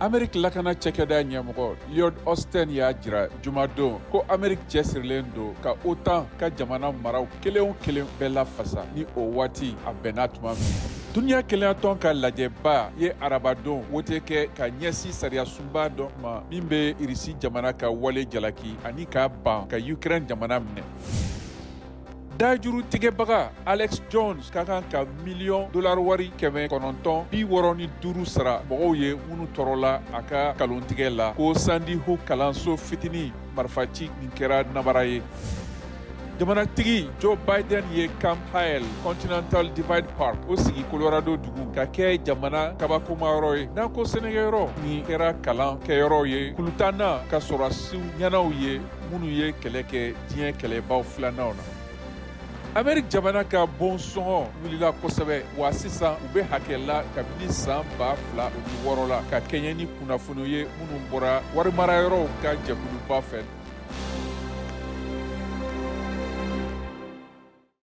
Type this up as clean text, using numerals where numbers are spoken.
Ameriki lakana cɛkɛda ɲɛmɔgɔ Lloyd Austin y'a jira jumadon ko Ameriki cɛsirilen don ka OTAN ka jamana maraw kelen o kelen bɛɛ lafasa ni o waati a bɛnna tuma min. Duniya kelenyatɔn ka lajɛba ye arabadon wote kɛ ka ɲɛsin sariyasunba dɔ ma min bɛ Irisi jamana ka wale jalaki ani k'a ban ka Ukraine jamana minɛ. Dajuru tigɛbaga Alex Jones ka kan ka miliyɔn dolari wari 965 sara mɔgɔw ye minnu tɔɔrɔla a ka nkalontigɛ la ko Sandy Hook kalanso fitinin marifaci nin kɛra nabara ye. Jamanatigi Joe Biden ye Camp Hale Continental Divide Park o sigi Colorado dugu ka kɛ jamana kabakomayɔrɔ ye. Nakɔ sɛnɛkɛyɔrɔ nin kɛra kalan kɛyɔrɔ ye kulutanna ka sɔrɔdasiw ɲɛnaw ye minnu ye kɛlɛ kɛ diɲɛ kɛlɛbaw filananw na. Ameriki jamana ka bon sɔngɔ wulila kosɛbɛ, wa sisan u bɛ hakɛ la kabini san 2006 la, ka kɛɲɛ ni kunnafoniw ye minnu bɔra warimarayɔrɔw ka jɛkuluba fɛ.